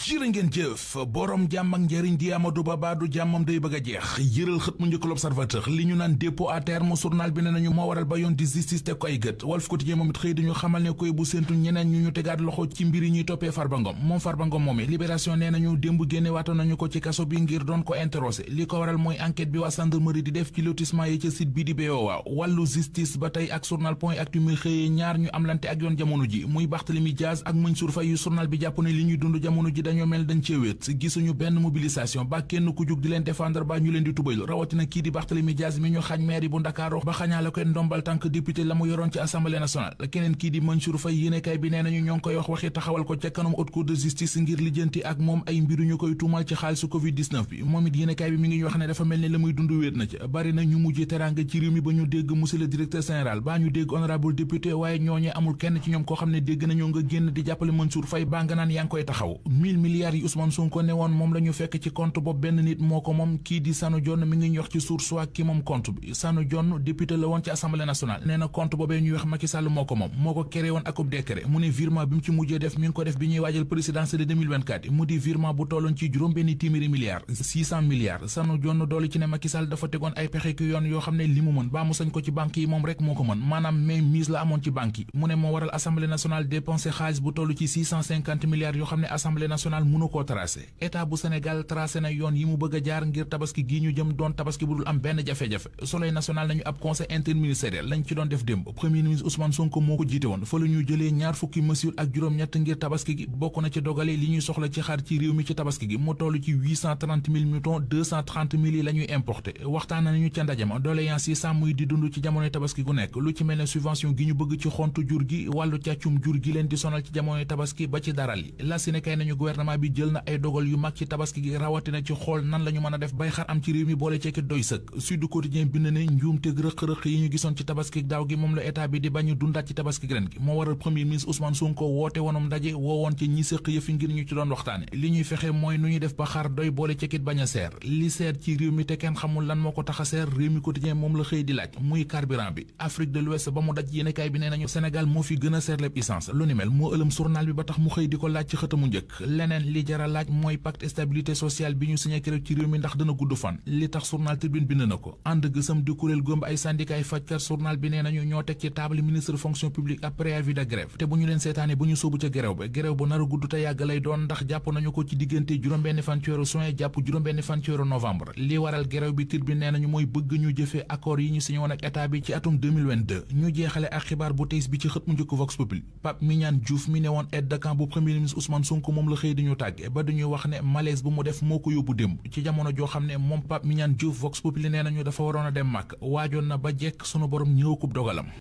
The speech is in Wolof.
jërë ngeen jëf borom jàmm ak njëriñ di Amadou Ba baadu jàmmam day bëgg a jeex yëral xët mu njëkk l'Observateur li ñu naan dépôt à terme journal bi ne nañu moo waral ba yoon di justice teg ko ay gët Walf Quotidien moom it xëy dañu xamal ne koy bu séentu ñeneen ñu tegaat loxo ci mbir yi ñuy toppee Farba Ngom moom Farba Ngom moom Libération nee nañu démb génne waatoon nañu ko ci kaso bi ngir doon ko interroger li ko waral mooy enquête bi waa gendarmerie di def ci lotissement yi ca site bi di BOA wàllu justice ba tey ak journal Point Actu mi xëyee ñaar ñu amlante ak yoon jamono ji muy Barthélémy Dias ak Mansour Faye yu journal bi jàpp ne li ñuy dund jamono ji dañoo mel dañ cee wéet gisuñu benn mobilisation ba kenn ku jug di leen défendre ba ñu leen di tubaylu rawatina kii di Barthélémy Dias mi ñu xañ maire bu Ndakaaru ba xañaale ko ndombal tànk député la mu yoroon ci assemblée nationale keneen kii di Mansour Faye yéenekaay bi nee nañu ñoo ngi koy waxi taxawal ko ca kanam haute cour de justice ngir lijjanti ak moom ay mbiru ñu koy tuumal ci xaalisu Covid-19 bi moom it yéenekaay bi mi ngi ñu wax ne dafa mel ne la muy dund wéet na ci bari na ñu mujjee teranga ci réew mi ba ñu dégg monsieur le directeur général ba ñu dégg honorable député waaye ñooñee amul kenn ci ñoom koo xam ne dégg nañoo nga génn di jàppale Mansour Faye ba nga naan yaa ngi koy taxaw 1000 milliards yi Ousmane Sonko ne woon moom la ñu fekk ci compte boobu benn nit moo ko moom kii di Sanu Dione mi ngi ñu wax ci source waa ki moom compte bi Sanu Dione député la woon ci assemblée nationale nee na compte boobee ñuy wax Macky Sall moo ko moom moo ko créé woon akub décret mu ne virement bi mu ci mujjee def mi ngi ko def bi ñuy waajal présidentielle de 2024 mu di virement bu tolloon ci juróom benn téeméeri milliards 600 milliards Sanu Dione doolu ci ne Macky Sall dafa tegoon ay pexe ki yoon yoo xam ne li mu mën baa mu sañ ko ci banque yi moom rek moo ko mën maanaam mais mise la amoon ci banque yi mu ne moo waral assemblée nationale dépensé xaalis bu toll ci 650 milliards yoo xam ne assemblée nationale mënu koo tracé état bu Sénégal tracé na yoon yi mu bëgg a jaar ngir tabaski gii ñu jëm doon tabaski bu dul am benn jafe-jafe Soleil national nañu ab conseil interministériel lañ ci doon def démb premier ministre Ousmane Sonko moo ko jiite woon fa la ñu jëlee ñaar fukki mesures ak juróom-ñett ngir tabaski gi bokk na ci dogale li ñuy soxla ci xar ci réew mi ci tabaski gi mu toll ci 830 000 moutons 230 000 yi la ñuy importé waxtaan nañu ca ndajama doléance yi sàmm yi di dund ci jamonoy tabaski gu nekk lu ci mel ne subvention gi ñu bëgg ci xontu jur gi wàllu càccum jur gi leen di sonal ci jamonoy tabaski ba ci daral yi la si ne kay nañu gouvernement bi jël na ay dogal yu mag ci tabaski gi rawatina ci xool nan la ñu mën a def bay xar am ci réew mi boole ceeki doy sëkk Sud Quotidien bind ne njuumteg rëq-rëq yi ñu gisoon ci tabaski daaw gi moom la état bi di bañu dundaat ci tabaski ren gi moo waral premier ministre Ousmane Sonko woote woonum ndaje woowoon ci ñi sëq yëfi ngir ñu ci doon waxtaane li ñuy fexe mooy nu ñuy def ba xar doy boole ceekit bañ a seer li seer ci réew mi te kenn xamul lan moo ko tax a seer réew mi Quotidien moom la xëy di laaj muy carburant bi Afrique de l'Ouest ba mu daj yéenekaay bi nee nañu Sénégal moo fi gën a seer lépp essence lu ni mel moo ëlëm journal bi ba tax mu xëy di ko laaj ci xëtamu njëkk leneen li jara laaj mooy pacte stabilité sociale bi ñu signé keroog ci réew mi ndax dana gudd fan li tax journal Tribune bind na ko ànd gësam di kuréel gomb ay syndicat ay fajkat journal bi nee nañu ñoo teg ci table ministre fonction publique ak préavis de grève te bu ñu leen seetaane bu ñu sóobu ca grève ba grève bu nar a gudd te yàgg lay doon ndax jàpp nañu ko ci diggante juróom-benn fan ci weeru juin jàpp juróom-benn fan ci weeru novembre li waral grève bi Tribune nee nañu mooy bëgg ñu jëfee accord yi ñu signé woon ak état bi ci atum 2022 ñu jeexale ak xibaar bu teys bi ci xët mu njëkk Vox Populi Pape Mignane Diouf mi ne woon aide de camp bu premier ministre Ousmane Sonko moom la xëy di ñu tàgge ba duñuy wax ne malaise bu mu def moo ko yóbbu démb ci jamono joo xam ne moom Pape Mignane Diouf Vox Populi nee nañu dafa waroon a dem màkk waajoon na ba jekk sunu borom ñëwakub dogalam